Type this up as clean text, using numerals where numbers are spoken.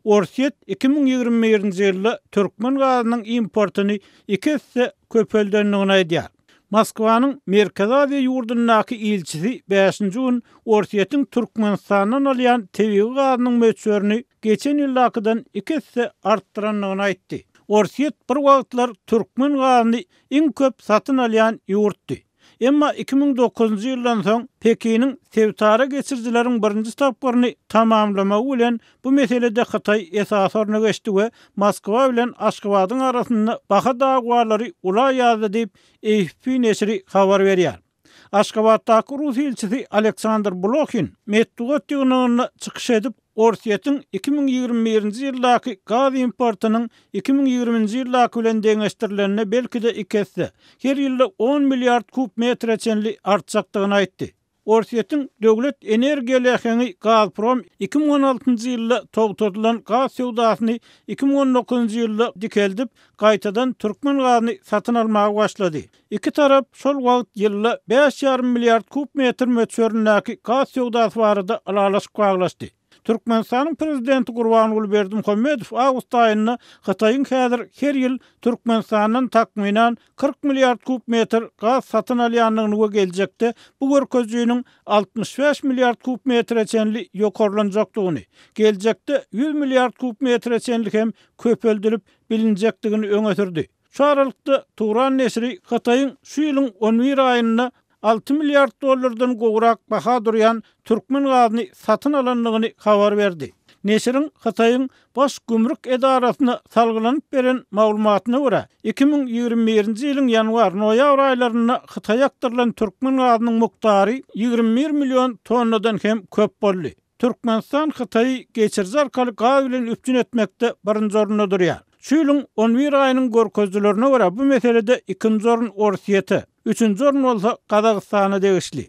Orsýet 2021-nji ýylda türkmen gazynyň importyny iki esse köpeldendigini aýdýar. Moskwanyň Merkezi Aziýa ýurdundaky ilçisi bäşinji gün Orsýetiň Türkmenistandan alýan tebigy gazynyň möçberini geçen ýyldakydan iki esse artdyrandygyny aýtdy. Orsýet bir wagtlar türkmen gazyny iň köp satyn alýan ýurtdy. Emma 2009-njy ýyldan soň Pekiniň sebitara geçirijileriň birinji tapgyryny tamamlamagy bilen bu meselede Hytaý esasy orna geçdi we Moskwa bilen Aşgabadyň arasynda baha dawalary ula ýazdy diýip, AFP neşiri habar berýär. Aşgabatdaky rus ilçisi Aleksandr Blohin metbugat ýygnagynda çykyş edip, Orsýetiň 2021-nji ýyldaky gaz importynyň 2020-nji ýyldaky bilen deňeşdirilende belki-de iki esse, her ýylda on milliard kub metre çenli artjakdygyny aýtdy. Orsýetiň döwlet energiýa läheňi Gazprom 2016-njy ýylda togtadylan gaz söwdasyny 2019-njy ýylda dikeldip, gaýtadan türkmen gazyny satyn almaga başlady. Iki tarap şol wagt ýylda bäş ýarym milliard kub metr möçberindäki gaz söwdasy barada ylalaşyk baglaşdy. Türkmenistanyň Prezidenti Gurbanguly Berdimuhamedow awgust aýynda Hytaýyň häzir her ýyl Türkmenistandan takmynan 40 milliard kub metr gaz satyn alýandygyny we geljekde bu görkezijiniň 65 milliard kub metre çenli ýokarlanjakdygyny, geljekde 100 milliard kub metre çenli hem köpeldilip bilinjekdigini öňe sürdi. Şu aralykda, Turan neşiri Hytaýyň şu ýylyň on bir aýynda alty milliard dollardan gowrak baha durýan türkmen gazyny satyn alandygyny habar berdi. Neşiriň Hytaýyň Baş gümrük edarasyna salgylanyp beren maglumatyna görä, 2021-nji ýylyň ýanwar-noýabr aýlarynda Hytaýa akdyrylan türkmen gazynyň mukdary 21 million tonnadan hem köp boldy. Türkmenistan Hytaýy geçiriji arkaly gaz bilen üpjün etmekde birinji orunda durýar. Şu ýylyň on bir aýynyň görkezijilerine görä, bu meselede ikinji orun Orsýete, üçünji orun bolsa Gazagystana degişli.